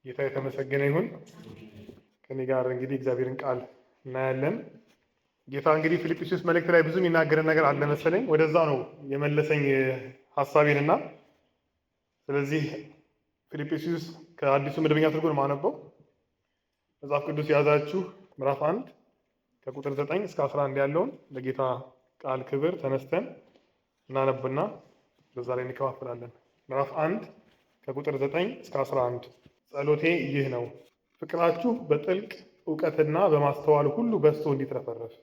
ጌታ የተመሰገነ ይሁን። ከኔ ጋር እንግዲህ እግዚአብሔርን ቃል እናያለን። ጌታ እንግዲህ ፊልጵስዩስ መልእክት ላይ ብዙ የሚናገረን ነገር አለ መሰለኝ። ወደዛ ነው የመለሰኝ ሀሳቤንና ስለዚህ ፊልጵስዩስ ከአዲሱ መደበኛ ትርጉም ማነበው። መጽሐፍ ቅዱስ የያዛችሁ ምዕራፍ 1 ከቁጥር 9 እስከ 11 ያለውን ለጌታ ቃል ክብር ተነስተን እናነብና በዛ ላይ እንከፋፈላለን። ምዕራፍ 1 ከቁጥር 9 እስከ 11። ጸሎቴ ይህ ነው፣ ፍቅራችሁ በጥልቅ እውቀትና በማስተዋል ሁሉ በዝቶ እንዲትረፈረፍ፣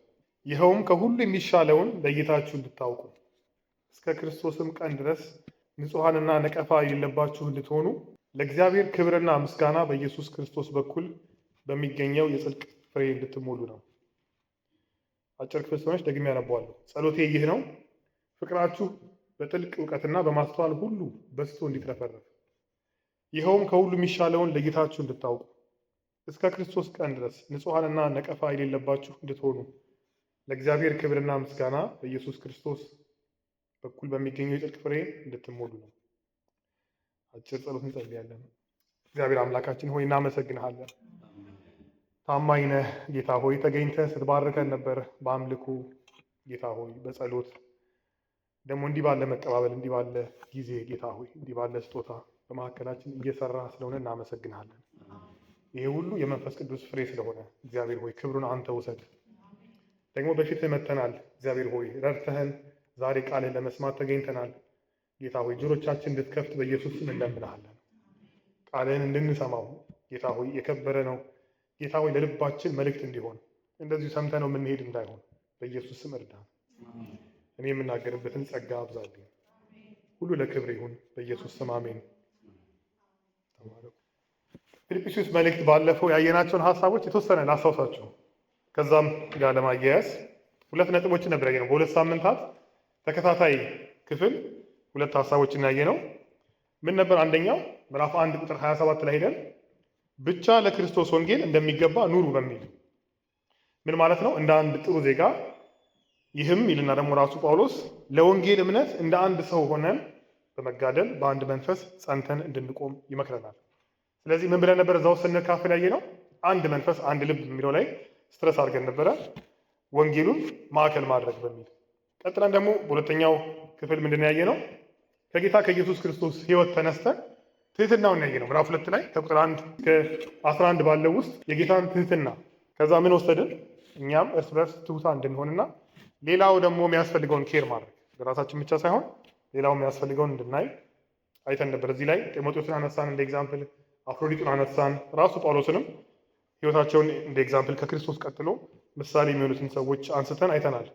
ይኸውም ከሁሉ የሚሻለውን ለይታችሁ እንድታውቁ፣ እስከ ክርስቶስም ቀን ድረስ ንጹሐንና ነቀፋ የሌለባችሁ እንድትሆኑ፣ ለእግዚአብሔር ክብርና ምስጋና በኢየሱስ ክርስቶስ በኩል በሚገኘው የጽድቅ ፍሬ እንድትሞሉ ነው። አጭር ክፍል ስለሆነች ደግሜ አነበዋለሁ። ጸሎቴ ይህ ነው፣ ፍቅራችሁ በጥልቅ እውቀትና በማስተዋል ሁሉ በዝቶ እንዲትረፈረፍ፣ ይኸውም ከሁሉ የሚሻለውን ለይታችሁ እንድታውቁ፣ እስከ ክርስቶስ ቀን ድረስ ንጹሐንና ነቀፋ የሌለባችሁ እንድትሆኑ፣ ለእግዚአብሔር ክብርና ምስጋና በኢየሱስ ክርስቶስ በኩል በሚገኘው የጽድቅ ፍሬ እንድትሞሉ ነው። አጭር ጸሎት እንጸልያለን። እግዚአብሔር አምላካችን ሆይ እናመሰግንሃለን። ታማኝ ነህ ጌታ ሆይ፣ ተገኝተህ ስትባርከን ነበር በአምልኮ ጌታ ሆይ፣ በጸሎት ደግሞ እንዲህ ባለ መቀባበል፣ እንዲህ ባለ ጊዜ ጌታ ሆይ፣ እንዲህ ባለ ስጦታ በመካከላችን እየሰራ ስለሆነ እናመሰግንሃለን። ይሄ ሁሉ የመንፈስ ቅዱስ ፍሬ ስለሆነ እግዚአብሔር ሆይ ክብሩን አንተ ውሰድ። ደግሞ በፊትህ መጥተናል። እግዚአብሔር ሆይ ረድተህን ዛሬ ቃልህን ለመስማት ተገኝተናል። ጌታ ሆይ ጆሮቻችን እንድትከፍት በኢየሱስ ስም እንለምንሃለን። ቃልህን እንድንሰማው ጌታ ሆይ የከበረ ነው። ጌታ ሆይ ለልባችን መልእክት እንዲሆን፣ እንደዚሁ ሰምተነው የምንሄድ እንዳይሆን በኢየሱስ ስም እርዳን። እኔ የምናገርበትን ጸጋ አብዛልኝ። ሁሉ ለክብር ይሁን በኢየሱስ ስም አሜን። ፊልጵስዩስ መልእክት ባለፈው ያየናቸውን ሀሳቦች የተወሰነ ላስታውሳችሁ። ከዛም ጋር ለማያያዝ ሁለት ነጥቦችን ነበር ያየነው። በሁለት ሳምንታት ተከታታይ ክፍል ሁለት ሀሳቦችን ያየነው ምን ነበር? አንደኛው ምዕራፍ 1 ቁጥር 27 ላይ ሄደን ብቻ ለክርስቶስ ወንጌል እንደሚገባ ኑሩ በሚል ምን ማለት ነው? እንደ አንድ ጥሩ ዜጋ፣ ይህም ይልና ደግሞ ራሱ ጳውሎስ ለወንጌል እምነት እንደ አንድ ሰው ሆነን በመጋደል በአንድ መንፈስ ጸንተን እንድንቆም ይመክረናል። ስለዚህ ምን ብለን ነበር እዛው ስንካፈል ያየነው? አንድ መንፈስ አንድ ልብ የሚለው ላይ stress አድርገን ነበረ፣ ወንጌሉን ማዕከል ማድረግ በሚል። ቀጥለን ደግሞ በሁለተኛው ክፍል ምንድን ነው ያየነው? ከጌታ ከኢየሱስ ክርስቶስ ሕይወት ተነስተን ትህትናውን ያየነው። ምዕራፍ 2 ላይ ከቁጥር 1 እስከ 11 ባለው ውስጥ የጌታን ትህትና፣ ከዛ ምን ወሰድን? እኛም እርስ በርስ ትሁታን እንድንሆንና ሌላው ደግሞ የሚያስፈልገውን care ማድረግ፣ ለራሳችን ብቻ ሳይሆን ሌላው የሚያስፈልገውን እንድናይ አይተን ነበር። እዚህ ላይ ጢሞቴዎስን አነሳን እንደ example፣ አፍሮዲጡን አነሳን፣ ራሱ ጳውሎስንም ሕይወታቸውን እንደ example ከክርስቶስ ቀጥሎ ምሳሌ የሚሆኑትን ሰዎች አንስተን አይተናል።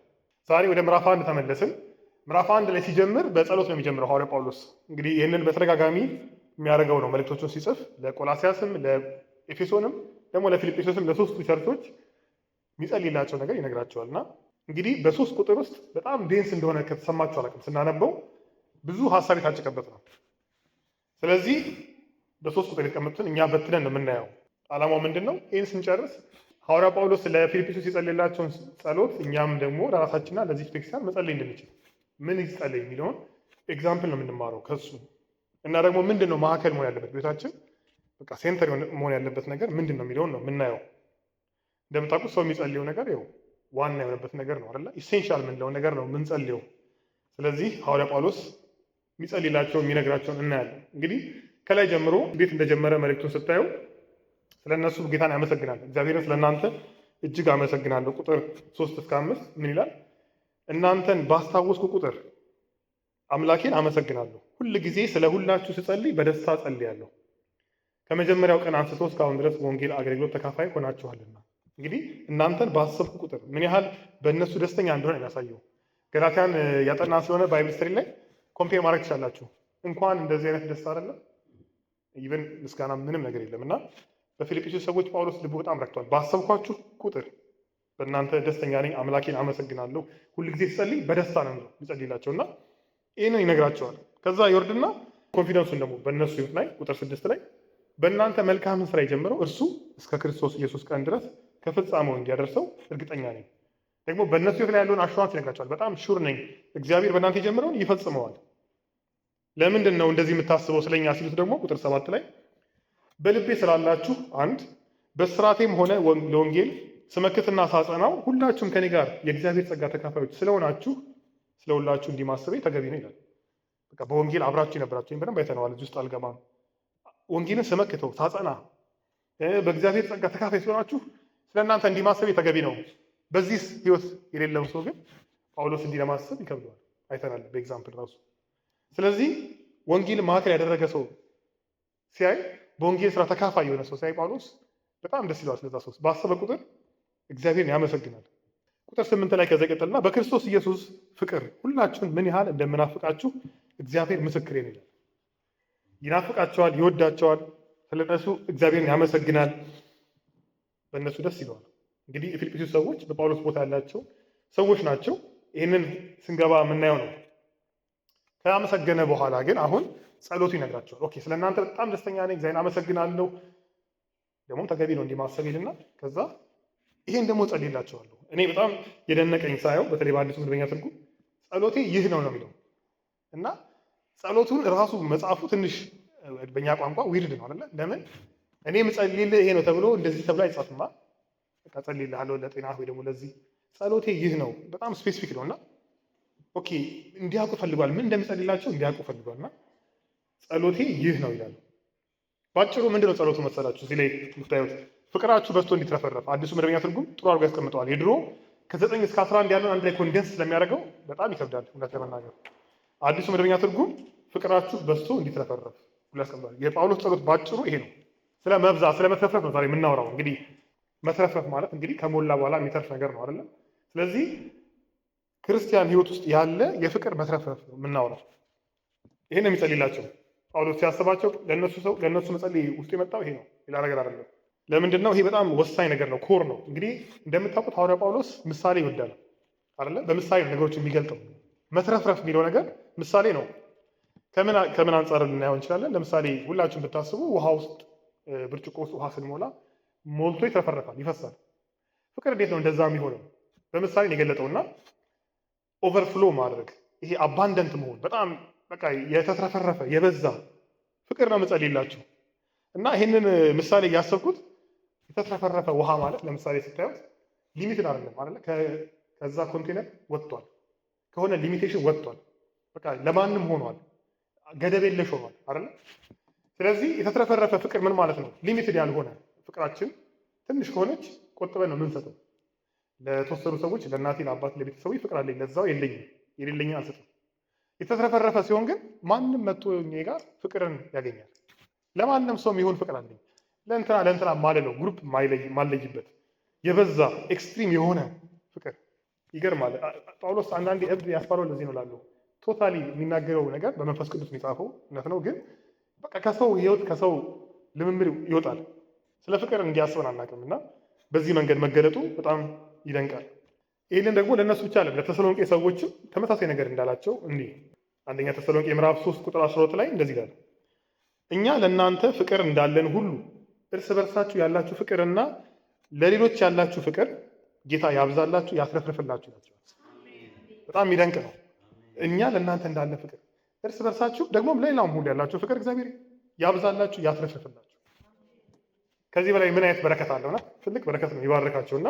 ዛሬ ወደ ምዕራፍ 1 ተመለስን። ምዕራፍ 1 ላይ ሲጀምር በጸሎት ነው የሚጀምረው ሐዋርያው ጳውሎስ። እንግዲህ ይህንን በተደጋጋሚ የሚያደርገው ነው። መልእክቶቹን ሲጽፍ ለቆላሲያስም፣ ለኤፌሶንም፣ ደግሞ ለፊልጵስዩስም፣ ለሶስቱ ቸርቾች የሚጸልይላቸው ነገር ይነግራቸዋል። እና እንግዲህ በሶስት ቁጥር ውስጥ በጣም dense እንደሆነ ከተሰማችሁ አላውቅም፣ ስናነበው ብዙ ሀሳብ የታጨቀበት ነው። ስለዚህ በሶስት ቁጥር የተቀመጡትን እኛ በትነን ነው የምናየው። ዓላማው ምንድን ነው? ይህን ስንጨርስ ሐዋርያው ጳውሎስ ለፊልጵስዩስ የጸለየላቸውን ጸሎት እኛም ደግሞ ለራሳችንና ለዚህ ቤተክርስቲያን መጸለይ እንድንችል ምን ይጸለይ የሚለውን example ነው የምንማረው ከሱ። እና ደግሞ ምንድን ነው ማዕከል መሆን ያለበት ቤታችን፣ በቃ center መሆን ያለበት ነገር ምንድን ነው የሚለውን ነው የምናየው። እንደምታውቁት ሰው የሚጸልየው ነገር ይኸው ዋና የሆነበት ነገር ነው አይደለ? essential የምንለው ነገር ነው የምንጸልየው። ስለዚህ ሐዋርያ ጳውሎስ የሚጸልይላቸው የሚነግራቸውን እናያለን። እንግዲህ ከላይ ጀምሮ እንዴት እንደጀመረ መልእክቱን ስታዩ ስለነሱ ጌታን ያመሰግናል። እግዚአብሔርን ስለእናንተ እጅግ አመሰግናለሁ። ቁጥር 3 እስከ 5 ምን ይላል? እናንተን ባስታወስኩ ቁጥር አምላኬን አመሰግናለሁ። ሁል ጊዜ ስለ ሁላችሁ ስጸልይ በደስታ ጸልያለሁ። ከመጀመሪያው ቀን አንስቶ እስካሁን ድረስ በወንጌል አገልግሎት ተካፋይ ሆናችኋልና። እንግዲህ እናንተን ባሰብኩ ቁጥር ምን ያህል በእነሱ ደስተኛ እንደሆነ የሚያሳየው። ገላትያን ያጠናን ስለሆነ Bible study ላይ compare ማድረግ ትችላላችሁ። እንኳን እንደዚህ አይነት ደስታ አይደለም፣ even ምስጋና ምንም ነገር የለም። እና በፊልጵስዩስ ሰዎች ጳውሎስ ልቡ በጣም ረክቷል። ባሰብኳችሁ ቁጥር በእናንተ ደስተኛ ነኝ፣ አምላኬን አመሰግናለሁ። ሁል ጊዜ ስጸልይ በደስታ ነው የሚጸልይላቸው እና ይህንን ይነግራቸዋል። ከዛ ይወርድና confidence ኡን ደግሞ በእነሱ ሕይወት ላይ ቁጥር 6 ላይ በእናንተ መልካምን ስራ የጀመረው እርሱ እስከ ክርስቶስ ኢየሱስ ቀን ድረስ ከፍጻሜው እንዲያደርሰው እርግጠኛ ነኝ። ደግሞ በእነሱ ሕይወት ላይ ያለውን assurance ይነግራቸዋል። በጣም sure ነኝ እግዚአብሔር በእናንተ የጀመረውን ይፈጽመዋል። ለምንድን ነው እንደዚህ የምታስበው ስለኛ ሲሉት ደግሞ ቁጥር 7 ላይ በልቤ ስላላችሁ አንድ በስራቴም ሆነ ለወንጌል ስመክትና ሳጸናው ሁላችሁም ከኔ ጋር የእግዚአብሔር ጸጋ ተካፋዮች ስለሆናችሁ ስለሁላችሁ እንዲህ ማሰቤ ተገቢ ነው ይላል። በቃ በወንጌል አብራችሁ የነበራችሁ በደንብ አይተነዋል። እዚህ ውስጥ አልገባም። ወንጌልን ስመክተው ሳጸና በእግዚአብሔር ጸጋ ተካፋይ ስለሆናችሁ ስለ እናንተ እንዲህ ማሰቤ ተገቢ ነው። በዚህ ህይወት የሌለው ሰው ግን ጳውሎስ እንዲህ ለማሰብ ይከብደዋል። አይተናል በ example ራሱ። ስለዚህ ወንጌል ማዕከል ያደረገ ሰው ሲያይ፣ በወንጌል ስራ ተካፋይ የሆነ ሰው ሲያይ ጳውሎስ በጣም ደስ ይለዋል። ስለዛ ሰው ባሰበ ቁጥር እግዚአብሔርን ያመሰግናል። ቁጥር 8 ላይ ከዛ ይቀጥልና በክርስቶስ ኢየሱስ ፍቅር ሁላችሁን ምን ያህል እንደምናፍቃችሁ እግዚአብሔር ምስክሬ ነው ይላል። ይናፍቃቸዋል፣ ይወዳቸዋል። ስለነሱ እግዚአብሔርን ያመሰግናል፣ በእነሱ ደስ ይለዋል። እንግዲህ የፊልጵስዩስ ሰዎች በጳውሎስ ቦታ ያላቸው ሰዎች ናቸው። ይህንን ስንገባ የምናየው ነው። ካመሰገነ በኋላ ግን አሁን ጸሎቱ ይነግራቸዋል። Okay፣ ስለ እናንተ በጣም ደስተኛ ነኝ፣ እግዚአብሔርን አመሰግናለሁ፣ ደግሞም ተገቢ ነው እንዲህ ማሰብ ይልና ከዛ ይሄን ደግሞ ጸልይላቸዋለሁ። እኔ በጣም የደነቀኝ ሳየው በተለይ በአዲሱ መደበኛ ትርጉም ጸሎቴ ይህ ነው ነው የሚለው እና ጸሎቱን ራሱ መጽሐፉ ትንሽ በእኛ ቋንቋ weird ነው አይደለ? ለምን እኔ የምጸልይልህ ይሄ ነው ተብሎ እንደዚህ ተብሎ አይጻፍማ። በቃ ጸልይልሃለሁ ለጤና ወይ ደግሞ ለዚህ፣ ጸሎቴ ይህ ነው፣ በጣም specific ነው እና okay እንዲያውቁ ፈልጓል። ምን እንደሚጸልይላቸው እንዲያውቁ ፈልጓል እና ጸሎቴ ይህ ነው ይላል። ባጭሩ ምንድን ነው ጸሎቱ መሰላችሁ? እዚህ ላይ የምታዩት ፍቅራችሁ በዝቶ እንዲትረፈረፍ አዲሱ መደበኛ ትርጉም ጥሩ አድርጎ ያስቀምጠዋል። የድሮ ከ9 እስከ 11 ያለውን አንድ ላይ condense ስለሚያደርገው በጣም ይከብዳል እውነት ለመናገር። አዲሱ መደበኛ ትርጉም ፍቅራችሁ በዝቶ እንዲትረፈረፍ ብሎ ያስቀምጠዋል። የጳውሎስ ጸሎት ባጭሩ ይሄ ነው። ስለ መብዛት ስለ መትረፍረፍ ነው ዛሬ የምናወራው። እንግዲህ መትረፍረፍ ማለት እንግዲህ ከሞላ በኋላ የሚተርፍ ነገር ነው አይደለም? ስለዚህ ክርስቲያን ሕይወት ውስጥ ያለ የፍቅር መትረፍረፍ ነው የምናወራው። ይሄን ነው የሚጸልይላቸው ጳውሎስ ሲያስባቸው። ለነሱ ሰው ለነሱ መጸለይ ውስጡ የመጣው ይሄ ነው፣ ሌላ ነገር አይደለም። ለምንድን ነው ይሄ? በጣም ወሳኝ ነገር ነው፣ core ነው። እንግዲህ እንደምታውቁት ሐዋርያው ጳውሎስ ምሳሌ ይወዳል አይደለ? በምሳሌ ነው ነገሮች የሚገልጠው። መትረፍረፍ የሚለው ነገር ምሳሌ ነው። ከምን አንጻር ልናየው እንችላለን? ለምሳሌ ሁላችሁም ብታስቡ ውሃ ውስጥ ብርጭቆ ውስጥ ውሃ ስንሞላ ሞልቶ ይትረፈረፋል፣ ይፈሳል። ፍቅር እንዴት ነው እንደዛ የሚሆነው? በምሳሌ ነው የገለጠውና overflow ማድረግ፣ ይሄ abundant መሆን፣ በጣም በቃ የተትረፈረፈ የበዛ ፍቅር ነው የምጸልይላችሁ። እና ይህንን ምሳሌ እያሰብኩት የተትረፈረፈ ውሃ ማለት ለምሳሌ ስታዩት limited አይደለም አይደለ? ከዛ ኮንቴነር ወጥቷል፣ ከሆነ limitation ወጥቷል። በቃ ለማንም ሆኗል፣ ገደብ የለሽ ሆኗል አይደለ? ስለዚህ የተትረፈረፈ ፍቅር ምን ማለት ነው? Limited ያልሆነ ፍቅራችን ትንሽ ከሆነች ቆጥበን ነው የምንሰጠው። ለተወሰኑ ሰዎች፣ ለእናቴ፣ ለአባቴ፣ ለቤተሰቡ ፍቅር አለኝ፣ ለዛው የለኝም፣ የሌለኝን አልሰጥም። የተትረፈረፈ ሲሆን ግን ማንም መጥቶ እኔ ጋር ፍቅርን ያገኛል። ለማንም ሰው የሚሆን ፍቅር አለኝ። ለእንትና ለእንትና ማልለው፣ group ማለይበት የበዛ extreme የሆነ ፍቅር ይገርማል። ጳውሎስ አንዳንዴ እብድ ያስባለው ለዚህ ነው ላለው። Totally የሚናገረው ነገር በመንፈስ ቅዱስ የሚጻፈው እውነት ነው፣ ግን በቃ ከሰው ህይወት ከሰው ልምምድ ይወጣል። ስለ ፍቅር እንዲያስበን አናውቅም እና በዚህ መንገድ መገለጡ በጣም ይደንቃል። ይህንን ደግሞ ለእነሱ ብቻ አይደለም፣ ለተሰሎንቄ ሰዎችም ተመሳሳይ ነገር እንዳላቸው እንዲህ አንደኛ ተሰሎንቄ ምዕራፍ 3 ቁጥር 12 ላይ እንደዚህ ይላል፣ እኛ ለእናንተ ፍቅር እንዳለን ሁሉ እርስ በርሳችሁ ያላችሁ ፍቅርና ለሌሎች ያላችሁ ፍቅር ጌታ ያብዛላችሁ ያትረፍርፍላችሁ ይላቸዋል። በጣም የሚደንቅ ነው። እኛ ለእናንተ እንዳለን ፍቅር እርስ በርሳችሁ ደግሞም ለሌላውም ሁሉ ያላችሁ ፍቅር እግዚአብሔር ያብዛላችሁ ያትረፍርፍላችሁ። ከዚህ በላይ ምን አይነት በረከት አለውና? ትልቅ በረከት ነው ይባርካቸውና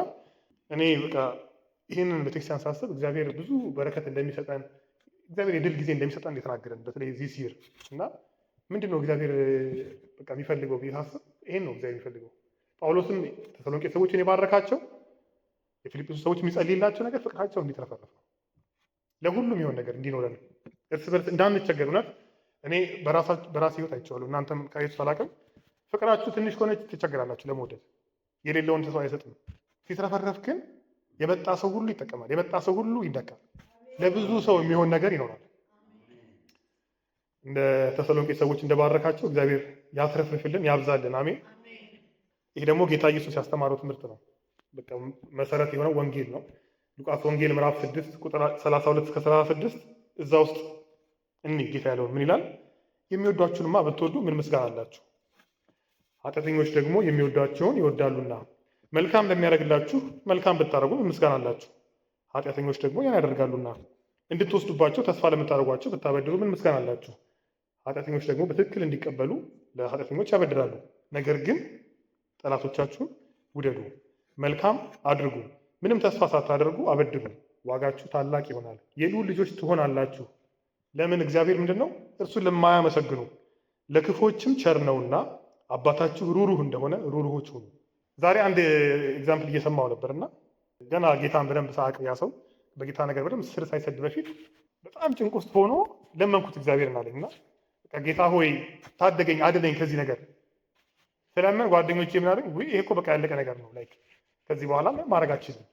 እኔ በቃ ይህንን ቤተክርስቲያን ሳስብ እግዚአብሔር ብዙ በረከት እንደሚሰጠን፣ እግዚአብሔር የድል ጊዜ እንደሚሰጠን የተናገረን በተለይ this year እና ምንድን ነው እግዚአብሔር በቃ የሚፈልገው ብዬ ሳስብ ይሄን ነው እግዚአብሔር የሚፈልገው። ጳውሎስም ተሰሎንቄ ሰዎችን የባረካቸው፣ የፊልጵስዩስ ሰዎች የሚጸልይላቸው ነገር ፍቅራቸው እንዲትረፈረፍ ነው። ለሁሉም የሆን ነገር እንዲኖረን፣ እርስ በርስ እንዳንቸገር። እውነት እኔ በራሴ ህይወት አይቼዋለሁ። እናንተም ካያችሁት አላውቅም። ፍቅራችሁ ትንሽ ከሆነች ትቸገራላችሁ ለመውደድ። የሌለውን ሰው አይሰጥም። ሲትረፈረፍ ግን የመጣ ሰው ሁሉ ይጠቀማል። የመጣ ሰው ሁሉ ይነካል። ለብዙ ሰው የሚሆን ነገር ይኖራል። እንደ ተሰሎንቄ ሰዎች እንደባረካቸው እግዚአብሔር ያትረፍርፍልን፣ ያብዛልን። አሜን። ይሄ ደግሞ ጌታ ኢየሱስ ያስተማረው ትምህርት ነው። በቃ መሰረት የሆነው ወንጌል ነው። ሉቃስ ወንጌል ምዕራፍ 6 ቁጥር 32 እስከ 36 እዛ ውስጥ እኒ ጌታ ያለውን ምን ይላል? የሚወዷችሁንማ ብትወዱ ምን ምስጋና አላችሁ? ኃጢአተኞች ደግሞ የሚወዷቸውን ይወዳሉና። መልካም ለሚያደርግላችሁ መልካም ብታደርጉ ምን ምስጋና አላችሁ? ኃጢአተኞች ደግሞ ያን ያደርጋሉና። እንድትወስዱባቸው ተስፋ ለምታደርጓቸው ብታበድሩ ምን ምስጋና አላችሁ? ኃጢአተኞች ደግሞ በትክክል እንዲቀበሉ ለኃጢአተኞች ያበድራሉ። ነገር ግን ጠላቶቻችሁን ውደዱ፣ መልካም አድርጉ፣ ምንም ተስፋ ሳታደርጉ አበድሩ፣ ዋጋችሁ ታላቅ ይሆናል፣ የልዑል ልጆች ትሆናላችሁ። ለምን? እግዚአብሔር ምንድን ነው? እርሱን ለማያመሰግኑ ለክፉዎችም ቸር ነውና አባታችሁ ሩሩህ እንደሆነ ሩሩሆች ሁኑ። ዛሬ አንድ example እየሰማሁ ነበርና ገና ጌታን በደንብ ሳያውቅ ያ ሰው በጌታ ነገር በደንብ ስር ሳይሰድ በፊት በጣም ጭንቅ ውስጥ ሆኖ ለመንኩት እግዚአብሔርን አለኝ እና ጌታ ሆይ ታደገኝ፣ አድነኝ ከዚህ ነገር ስለምን ጓደኞቼ ምን አለኝ፣ ውይ ይሄ እኮ በቃ ያለቀ ነገር ነው፣ like ከዚህ በኋላ ምንም ማድረግ አትችልም።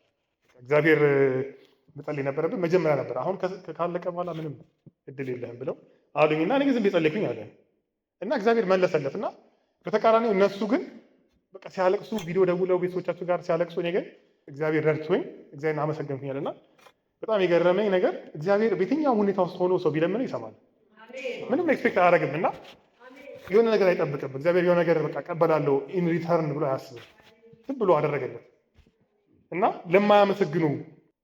እግዚአብሔር መጸለይ ነበረብን መጀመሪያ ነበር፣ አሁን ካለቀ በኋላ ምንም እድል የለህም ብለው አሉኝና እኔ ዝም ብዬ ጸለይኩኝ አለ እና እግዚአብሔር መለሰለት። እና በተቃራኒው እነሱ ግን በቃ ሲያለቅሱ ቪዲዮ ደውለው ቤተሰቦቻቸው ጋር ሲያለቅሱ፣ እኔ ግን እግዚአብሔር ረድቶኝ እግዚአብሔርን አመሰገንኩኝ አለና በጣም የገረመኝ ነገር እግዚአብሔር በየትኛውም ሁኔታ ውስጥ ሆኖ ሰው ቢለምነው ይሰማል። ምንም expect አያደርግም እና የሆነ ነገር አይጠብቅም። እግዚአብሔር የሆነ ነገር በቃ እቀበላለሁ in return ብሎ አያስብም። ዝም ብሎ አደረገለት እና ለማያመሰግኑ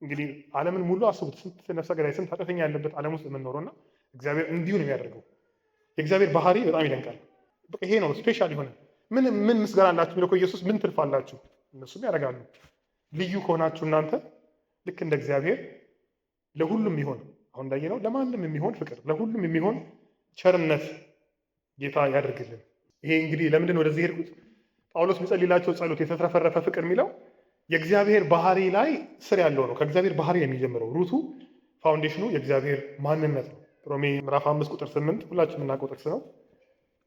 እንግዲህ ዓለምን ሙሉ አስቡት። ስንት ነፍሰ ገዳይ ስንት ኃጢአተኛ ያለበት ዓለም ውስጥ የምንኖረው እና እግዚአብሔር እንዲሁ ነው የሚያደርገው። የእግዚአብሔር ባህሪ በጣም ይደንቃል። በቃ ይሄ ነው special የሆነ ምን ምን ምስጋና አላችሁ የሚለው እኮ ኢየሱስ ምን ትርፍ አላችሁ? እነሱም ያደርጋሉ። ልዩ ከሆናችሁ እናንተ ልክ እንደ እግዚአብሔር ለሁሉም የሚሆን አሁን እንዳየነው ለማንም የሚሆን ፍቅር፣ ለሁሉም የሚሆን ቸርነት ጌታ ያደርግልን። ይሄ እንግዲህ ለምንድን ነው ወደዚህ ሄድኩት? ጳውሎስ የሚጸልይላቸው ጸሎት የተትረፈረፈ ፍቅር የሚለው የእግዚአብሔር ባህሪ ላይ ስር ያለው ነው። ከእግዚአብሔር ባህሪ የሚጀምረው root ኡ foundation ኑ የእግዚአብሔር ማንነት ነው። ሮሜ ምዕራፍ 5 ቁጥር 8 ሁላችንም የምናውቀው ጥቅስ ነው።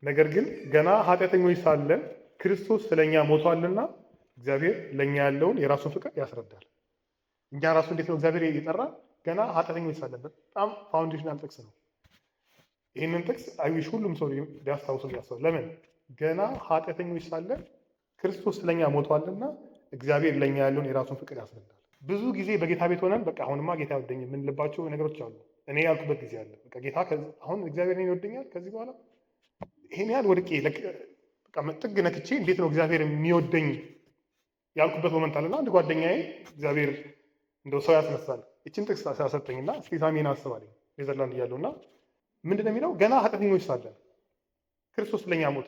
ነገር ግን ገና ኃጢአተኞች ሳለን ክርስቶስ ስለኛ ሞቷልና እግዚአብሔር ለኛ ያለውን የራሱን ፍቅር ያስረዳል። እኛ ራሱ እንዴት ነው እግዚአብሔር የጠራ? ገና ኃጢአተኞች ሳለን። በጣም foundational ጥቅስ ነው። ይህንን ጥቅስ I wish ሁሉም ሰው ሊያስታውሱ ያስባል። ለምን? ገና ኃጢአተኞች ሳለን ክርስቶስ ስለኛ ሞቷልና እግዚአብሔር ለኛ ያለውን የራሱን ፍቅር ያስረዳል። ብዙ ጊዜ በጌታ ቤት ሆነን በቃ አሁንማ ጌታ ይወደኝ የምንልባቸው ነገሮች አሉ። እኔ ያልኩበት ጊዜ አለ። በቃ ጌታ አሁን እግዚአብሔር እኔን ይወደኛል ከዚህ በኋላ ይሄን ያህል ወድቄ በቃ ጥግ ነክቼ እንዴት ነው እግዚአብሔር የሚወደኝ ያልኩበት moment አለና አንድ ጓደኛዬ እግዚአብሔር እንደው ሰው ያስነሳል ይችን ጥቅስ ሲያሰጠኝና እስኪ ሳሚን አስብ አለኝ ኔዘርላንድ እያለሁና ምንድን ነው የሚለው? ገና ኃጢአተኞች ሳለን ክርስቶስ ለኛ ሞተ።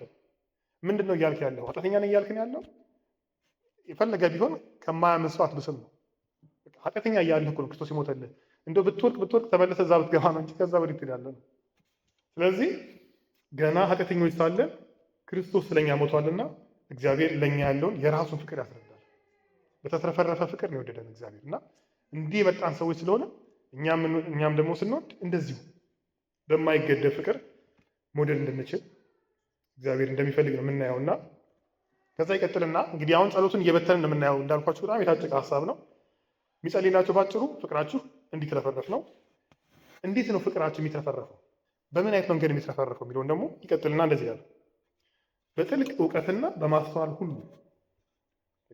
ምንድን ነው እያልክ ያለው? ኃጢአተኛ ነኝ እያልክ ነው ያለው? የፈለገ ቢሆን ከማያምን ሰው አትብስም ነው። ኃጢአተኛ እያለህ እኮ ነው ክርስቶስ የሞተልህ። እንደው ብትወድቅ ብትወድቅ ተመለሰ እዛ ብትገባ ነው እንጂ ከዛ ወዴት ትሄዳለህ ነው። ስለዚህ ገና ኃጢአተኞች ሳለን ክርስቶስ ስለኛ ሞቷልና እግዚአብሔር ለኛ ያለውን የራሱን ፍቅር ያስረዳል። በተትረፈረፈ ፍቅር ነው የወደደን እግዚአብሔር እና እንዲህ የመጣን ሰዎች ስለሆነ እኛም ደግሞ ስንወድ እንደዚሁ በማይገደብ ፍቅር መውደድ እንድንችል እግዚአብሔር እንደሚፈልግ ነው የምናየው። እና ከዛ ይቀጥልና እንግዲህ አሁን ጸሎቱን እየበተንን ነው የምናየው። እንዳልኳችሁ በጣም የታጨቀ ሀሳብ ነው። የሚጸልይላቸው ባጭሩ ፍቅራችሁ እንዲትረፈረፍ ነው። እንዴት ነው ፍቅራችሁ የሚትረፈረፈው? በምን አይነት መንገድ የሚትረፈረፈው የሚለውን ደግሞ ይቀጥልና እንደዚህ ያለ በጥልቅ እውቀትና በማስተዋል ሁሉ።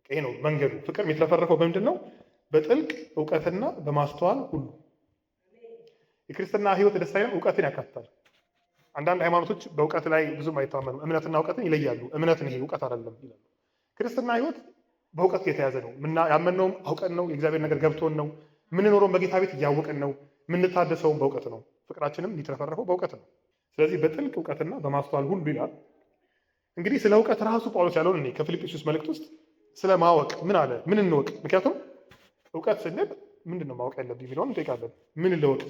ይሄ ነው መንገዱ። ፍቅር የሚትረፈረፈው በምንድን ነው? በጥልቅ እውቀትና በማስተዋል ሁሉ። የክርስትና ሕይወት ደስ አይልም? እውቀትን ያካትታል። አንዳንድ ሃይማኖቶች በእውቀት ላይ ብዙም አይተማመኑም። እምነትና እውቀትን ይለያሉ። እምነትን ይሄ እውቀት አይደለም ይላሉ። ክርስትና ሕይወት በእውቀት የተያዘ ነው። ያመንነውም አውቀን ነው። የእግዚአብሔር ነገር ገብቶን ነው። የምንኖረውም በጌታ ቤት እያወቅን ነው። የምንታደሰውም በእውቀት ነው። ፍቅራችንም የሚትረፈረፈው በእውቀት ነው። ስለዚህ በጥልቅ እውቀትና በማስተዋል ሁሉ ይላል። እንግዲህ ስለ እውቀት ራሱ ጳውሎስ ያለውን እኔ ከፊልጵስዩስ መልእክት ውስጥ ስለ ማወቅ ምን አለ? ምን እንወቅ? ምክንያቱም እውቀት ስንል ምንድን ነው ማወቅ ያለብኝ የሚለውን እንጠይቃለን። ምን ልወቅ?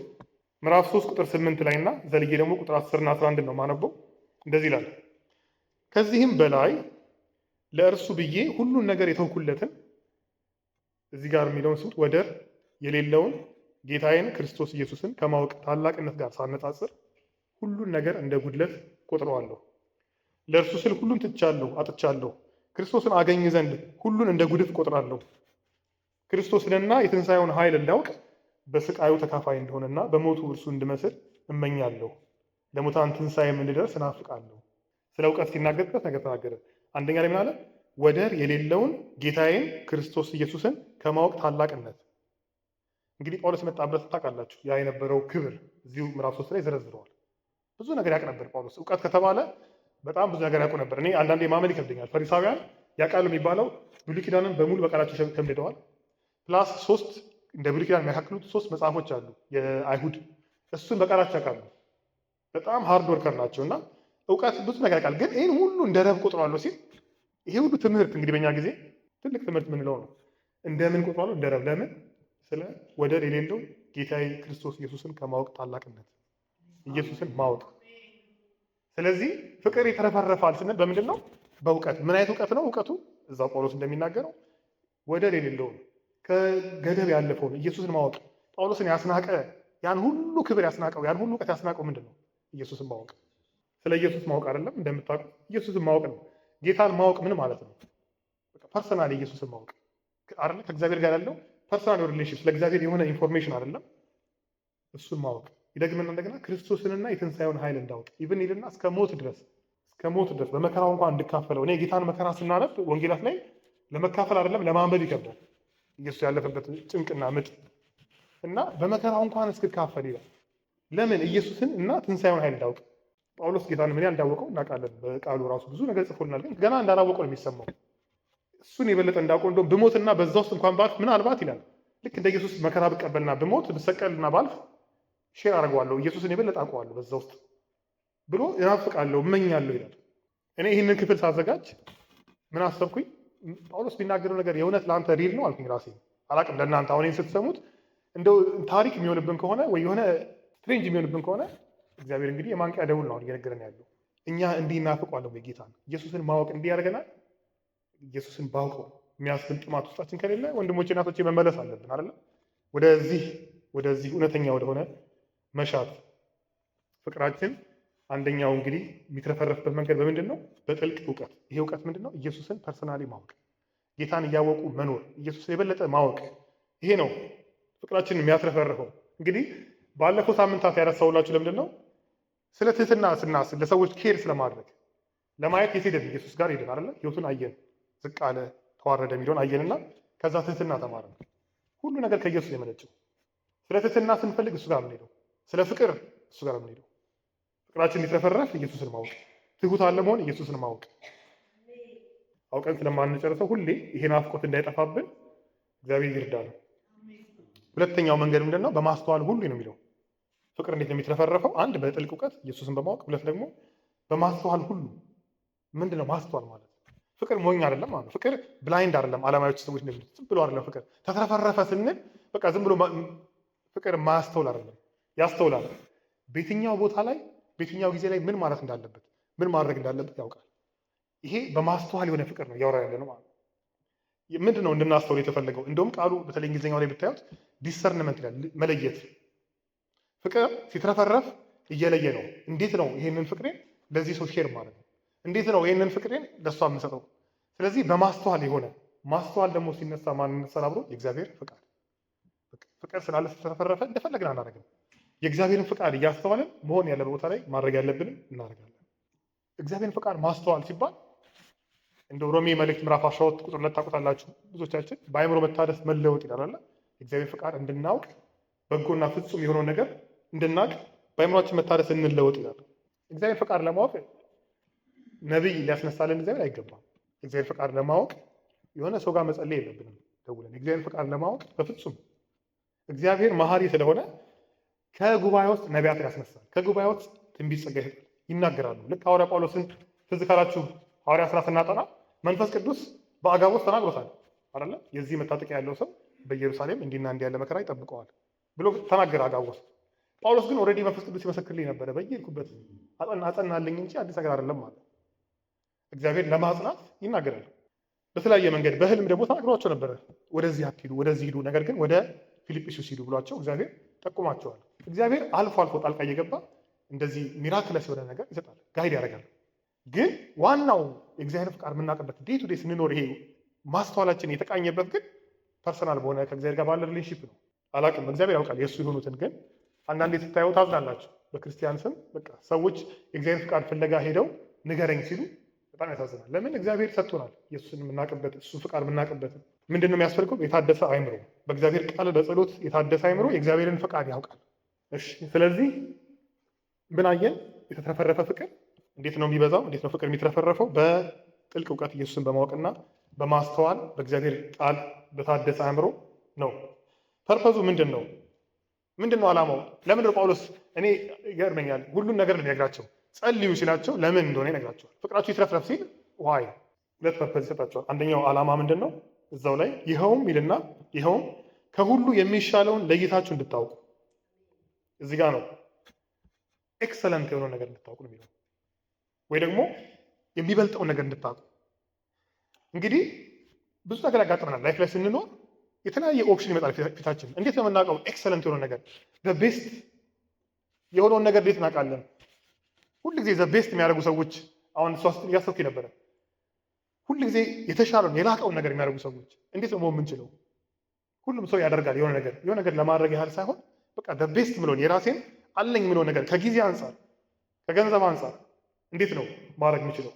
ምዕራፍ 3 ቁጥር 8 ላይ እና ዘልዬ ደግሞ ቁጥር 10 እና 11 ነው ማነበው። እንደዚህ ይላል፣ ከዚህም በላይ ለእርሱ ብዬ ሁሉን ነገር የተውኩለትን እዚህ ጋር የሚለውን ስሙት፣ ወደር የሌለውን ጌታዬን ክርስቶስ ኢየሱስን ከማወቅ ታላቅነት ጋር ሳነጻጽር ሁሉን ነገር እንደ ጉድለት ቆጥረዋለሁ። ለእርሱ ስል ሁሉን ትቻለሁ፣ አጥቻለሁ። ክርስቶስን አገኝ ዘንድ ሁሉን እንደ ጉድፍ ቆጥራለሁ። ክርስቶስንና የትንሣኤውን ኃይል እንዳውቅ በስቃዩ ተካፋይ እንደሆነና በሞቱ እርሱ እንድመስል እመኛለሁ። ለሙታን ትንሣኤም እንድደርስ እናፍቃለሁ። ስለ እውቀት ሲናገርበት ነገር ተናገረ። አንደኛ ላይ ምን አለ? ወደር የሌለውን ጌታዬን ክርስቶስ ኢየሱስን ከማወቅ ታላቅነት። እንግዲህ ጳውሎስ የመጣበት ታውቃላችሁ። ያ የነበረው ክብር እዚሁ ምዕራፍ 3 ላይ ዘረዝረዋል። ብዙ ነገር ያውቅ ነበር ጳውሎስ። እውቀት ከተባለ በጣም ብዙ ነገር ያውቁ ነበር። እኔ አንዳንዴ ማመን ይከብደኛል። ፈሪሳውያን ያውቃሉ የሚባለው ብሉይ ኪዳንን በሙሉ በቃላቸው ሸምድደዋል። plus 3 እንደ ብሉይ ኪዳን የሚያካክሉት 3 መጽሐፎች አሉ የአይሁድ፣ እሱን በቃላቸው ያውቃሉ። በጣም hard worker ናቸው እና እውቀት ብዙ ነገር ያውቃል። ግን ይህን ሁሉ እንደ ረብ ቆጥረዋለሁ ሲል ይሄ ሁሉ ትምህርት እንግዲህ በእኛ ጊዜ ትልቅ ትምህርት የምንለው ነው። እንደምን ቆጥሯለሁ? እንደ ረብ። ለምን? ስለ ወደር የሌለው ጌታዬ ክርስቶስ ኢየሱስን ከማወቅ ታላቅነት፣ ኢየሱስን ማወቅ። ስለዚህ ፍቅር ይትረፈረፋል ስንል በምንድን ነው? በእውቀት። ምን አይነት እውቀት ነው? እውቀቱ እዛው ጳውሎስ እንደሚናገረው ወደር የሌለውን፣ ከገደብ ያለፈውን ኢየሱስን ማወቅ። ጳውሎስን ያስናቀ፣ ያን ሁሉ ክብር ያስናቀው፣ ያን ሁሉ እውቀት ያስናቀው ምንድን ነው? ኢየሱስን ማወቅ። ስለ ኢየሱስ ማወቅ አይደለም፣ እንደምታውቁት ኢየሱስን ማወቅ ነው። ጌታን ማወቅ ምን ማለት ነው? በቃ personally ኢየሱስን ማወቅ አይደለ? ከእግዚአብሔር ጋር ያለው personal relation፣ ስለ እግዚአብሔር የሆነ information አይደለም፣ እሱን ማወቅ። ይደግምና እንደገና ክርስቶስንና የትንሣኤውን ኃይል እንዳውቅ even ይልና እስከ ሞት ድረስ በመከራው እንኳን እንድካፈለው። እኔ የጌታን መከራ ስናነብ ወንጌላት ላይ ለመካፈል አይደለም ለማንበብ ይከብዳል። ኢየሱስ ያለፈበት ጭንቅና ምጥ እና በመከራው እንኳን እስክካፈል ይላል። ለምን? ኢየሱስን እና ትንሣኤውን ኃይል እንዳውቅ። ጳውሎስ ጌታን ምን ያህል እንዳወቀው እናውቃለን። በቃሉ ራሱ ብዙ ነገር ጽፎልናል። ግን ገና እንዳላወቀው ነው የሚሰማው። እሱን የበለጠ እንዳውቀው፣ እንደውም ብሞትና በዛ ውስጥ እንኳን ባልፍ ምናልባት ይላል፣ ልክ እንደ ኢየሱስ መከራ ብቀበልና ብሞት ብሰቀልና ባልፍ share አደርገዋለሁ፣ ኢየሱስን የበለጠ አውቀዋለሁ በዛ ውስጥ ብሎ እናፍቃለሁ፣ እመኛለሁ ይላል። እኔ ይህንን ክፍል ሳዘጋጅ ምን አሰብኩኝ? ጳውሎስ ቢናገረው ነገር የእውነት ለአንተ real ነው አልኩኝ ራሴ። አላቅም ለእናንተ፣ አሁን ይህን ስትሰሙት እንደው ታሪክ የሚሆንብን ከሆነ ወይ የሆነ strange የሚሆንብን ከሆነ እግዚአብሔር እንግዲህ የማንቂያ ደውል ነው አሁን እየነገረን ያለው። እኛ እንዲህ እናፍቀዋለን ወይ ጌታን? ኢየሱስን ማወቅ እንዲህ ያደርገናል። ኢየሱስን ባውቀው የሚያስብል ጥማት ውስጣችን ከሌለ ወንድሞቼ እናቶቼ መመለስ አለብን አይደለ? ወደዚህ እውነተኛ ወደሆነ መሻት። ፍቅራችን አንደኛው እንግዲህ የሚትረፈረፍበት መንገድ በምንድን ነው? በጥልቅ እውቀት። ይሄ እውቀት ምንድን ነው? ኢየሱስን personally ማወቅ፣ ጌታን እያወቁ መኖር፣ ኢየሱስን የበለጠ ማወቅ። ይሄ ነው ፍቅራችንን የሚያትረፈርፈው። እንግዲህ ባለፈው ሳምንታት ያነሳሁላችሁ ለምንድን ነው? ስለ ትህትና ስናስብ፣ ለሰዎች care ስለማድረግ ለማየት የት ሄደን? ኢየሱስ ጋር ሄደን አይደለ? ህይወቱን አየን፣ ዝቅ አለ፣ ተዋረደ የሚለውን አየንና ከዛ ትህትና ተማርን። ሁሉ ነገር ከኢየሱስ የመነጨው። ስለ ትህትና ስንፈልግ እሱ ጋር የምንሄደው፣ ስለ ፍቅር እሱ ጋር የምንሄደው። ፍቅራችን እንዲትረፈረፍ ኢየሱስን ማወቅ፣ ትሁታን ለመሆን ኢየሱስን ማወቅ። አውቀን ስለማንጨርሰው ሁሌ ይሄ ናፍቆት እንዳይጠፋብን እግዚአብሔር ይርዳን። ሁለተኛው መንገድ ምንድን ነው? በማስተዋል ሁሉ ነው የሚለው። ፍቅር እንዴት ነው የሚትረፈረፈው? አንድ በጥልቅ እውቀት ኢየሱስን በማወቅ፣ ሁለት ደግሞ በማስተዋል ሁሉ። ምንድን ነው ማስተዋል ማለት? ፍቅር ሞኝ አይደለም ማለት ነው። ፍቅር blind አይደለም። ዓለማዊዎች ሰዎች እንደሚሉት ዝም ብሎ አይደለም። ፍቅር ተትረፈረፈ ስንል በቃ ዝም ብሎ ፍቅር ማያስተውል አይደለም፣ ያስተውላል። በየትኛው ቦታ ላይ፣ በየትኛው ጊዜ ላይ ምን ማለት እንዳለበት፣ ምን ማድረግ እንዳለበት ያውቃል። ይሄ በማስተዋል የሆነ ፍቅር ነው እያወራ ያለ ነው ማለት ነው። ምንድን ነው እንድናስተውል የተፈለገው? እንደውም ቃሉ በተለይ እንግሊዝኛው ላይ ብታዩት discernment ይላል፣ መለየት። ፍቅር ሲትረፈረፍ እየለየ ነው። እንዴት ነው ይሄንን ፍቅሬን ለዚህ ሰው share ማለት ነው? እንዴት ነው ይሄንን ፍቅሬን ለእሷ የምሰጠው? ስለዚህ በማስተዋል የሆነ፣ ማስተዋል ደግሞ ሲነሳ ማን ይነሳል አብሮ? የእግዚአብሔር ፍቃድ። ፍቅር ስላለ ስለተረፈረፈ እንደፈለግን አናደርግም። የእግዚአብሔርን ፍቃድ እያስተዋልን መሆን ያለበት ቦታ ላይ ማድረግ ያለብንን እናደርጋለን። እግዚአብሔርን ፍቃድ ማስተዋል ሲባል እንደ ሮሜ መልእክት ምዕራፍ 12 ቁጥር 2 ታውቁታላችሁ ብዙዎቻችን። በአእምሮ መታደስ መለወጥ ይላል አይደል? የእግዚአብሔር ፍቃድ እንድናውቅ፣ በጎና ፍጹም የሆነውን ነገር እንድናውቅ በአእምሯችን መታደስ እንለወጥ ይላል። እግዚአብሔር ፍቃድ ለማወቅ ነቢይ ሊያስነሳልን እግዚአብሔር አይገባም። እግዚአብሔር ፍቃድ ለማወቅ የሆነ ሰው ጋር መጸለይ የለብንም ደውለን። እግዚአብሔር ፍቃድ ለማወቅ በፍጹም፣ እግዚአብሔር መሐሪ ስለሆነ ከጉባኤ ውስጥ ነቢያትን ያስነሳል። ከጉባኤ ውስጥ ትንቢት ጸጋ ይሰጣል፣ ይናገራሉ። ልክ ሐዋርያ ጳውሎስን ትዝ ካላችሁ ሐዋርያ ስራ ስናጠና መንፈስ ቅዱስ በአጋቦስ ተናግሮታል አይደለ? የዚህ መታጠቂያ ያለው ሰው በኢየሩሳሌም እንዲና እንዲህ ያለ መከራ ይጠብቀዋል ብሎ ተናገረ አጋቦስ። ጳውሎስ ግን already መንፈስ ቅዱስ ይመሰክርልኝ ነበረ፣ በየሄድኩበት አጸናልኝ እንጂ አዲስ ነገር አይደለም አለ። እግዚአብሔር ለማጽናት ይናገራል። በተለያየ መንገድ በህልም ደግሞ ተናግሯቸው ነበረ። ወደዚህ አትሂዱ፣ ወደዚህ ሂዱ፣ ነገር ግን ወደ ፊልጵስዩስ ሂዱ ብሏቸው እግዚአብሔር ጠቁማቸዋል። እግዚአብሔር አልፎ አልፎ ጣልቃ እየገባ እንደዚህ miraculous የሆነ ነገር ይሰጣል፣ guide ያደርጋል። ግን ዋናው የእግዚአብሔር ፍቃድ የምናውቅበት day to day ስንኖር ይሄ ማስተዋላችን የተቃኘበት ግን personal በሆነ ከእግዚአብሔር ጋር ባለ relationship ነው። አላቅም፣ እግዚአብሔር ያውቃል የእሱ የሆኑትን። ግን አንዳንዴ ስታየው ታዝናላችሁ። በክርስቲያን ስም በቃ ሰዎች የእግዚአብሔር ፍቃድ ፍለጋ ሄደው ንገረኝ ሲሉ በጣም ያሳዝናል። ለምን? እግዚአብሔር ሰጥቶናል። ኢየሱስን የምናውቅበት፣ እሱ ፍቃድ የምናውቅበት። ምንድን ነው የሚያስፈልገው? የታደሰ አይምሮ፣ በእግዚአብሔር ቃል በጸሎት የታደሰ አይምሮ የእግዚአብሔርን ፍቃድ ያውቃል። እሺ፣ ስለዚህ ምን አየን? የተትረፈረፈ ፍቅር እንዴት ነው የሚበዛው? እንዴት ነው ፍቅር የሚትረፈረፈው? በጥልቅ እውቀት ኢየሱስን በማወቅና በማስተዋል በእግዚአብሔር ቃል በታደሰ አእምሮ ነው። Purpose ኡ ምንድን ነው? ምንድን ነው ዓላማው? ለምንድን ነው ጳውሎስ፣ እኔ ይገርመኛል፣ ሁሉን ነገር ነው የሚነግራቸው። ጸልዩ ሲላቸው ለምን እንደሆነ ይነግራቸዋል። ፍቅራችሁ ይትረፍረፍ ሲል why? ሁለት purpose ይሰጣቸዋል። አንደኛው ዓላማ ምንድን ነው? እዛው ላይ ይኸውም ይልና ይኸውም ከሁሉ የሚሻለውን ለይታችሁ እንድታውቁ። እዚህ ጋር ነው excellent የሆነውን ነገር እንድታውቁ ነው የሚለው፣ ወይ ደግሞ የሚበልጠውን ነገር እንድታውቁ። እንግዲህ ብዙ ነገር ያጋጥመናል life ላይ ስንኖር፣ የተለያየ option ይመጣል ፊታችን። እንዴት ነው የምናውቀው excellent የሆነውን ነገር? Best የሆነውን ነገር እንዴት እናውቃለን? ሁል ጊዜ the best የሚያደርጉ ሰዎች፣ አሁን እሷ እያሰብኩኝ ነበረ። ሁል ጊዜ የተሻለውን የላቀውን ነገር የሚያደርጉ ሰዎች እንዴት ነው መሆን የምንችለው? ሁሉም ሰው ያደርጋል የሆነ ነገር ለማድረግ ያህል ሳይሆን በቃ best ምለውን፣ የራሴን አለኝ ምለውን ነገር ከጊዜ አንጻር፣ ከገንዘብ አንጻር እንዴት ነው ማድረግ የምችለው?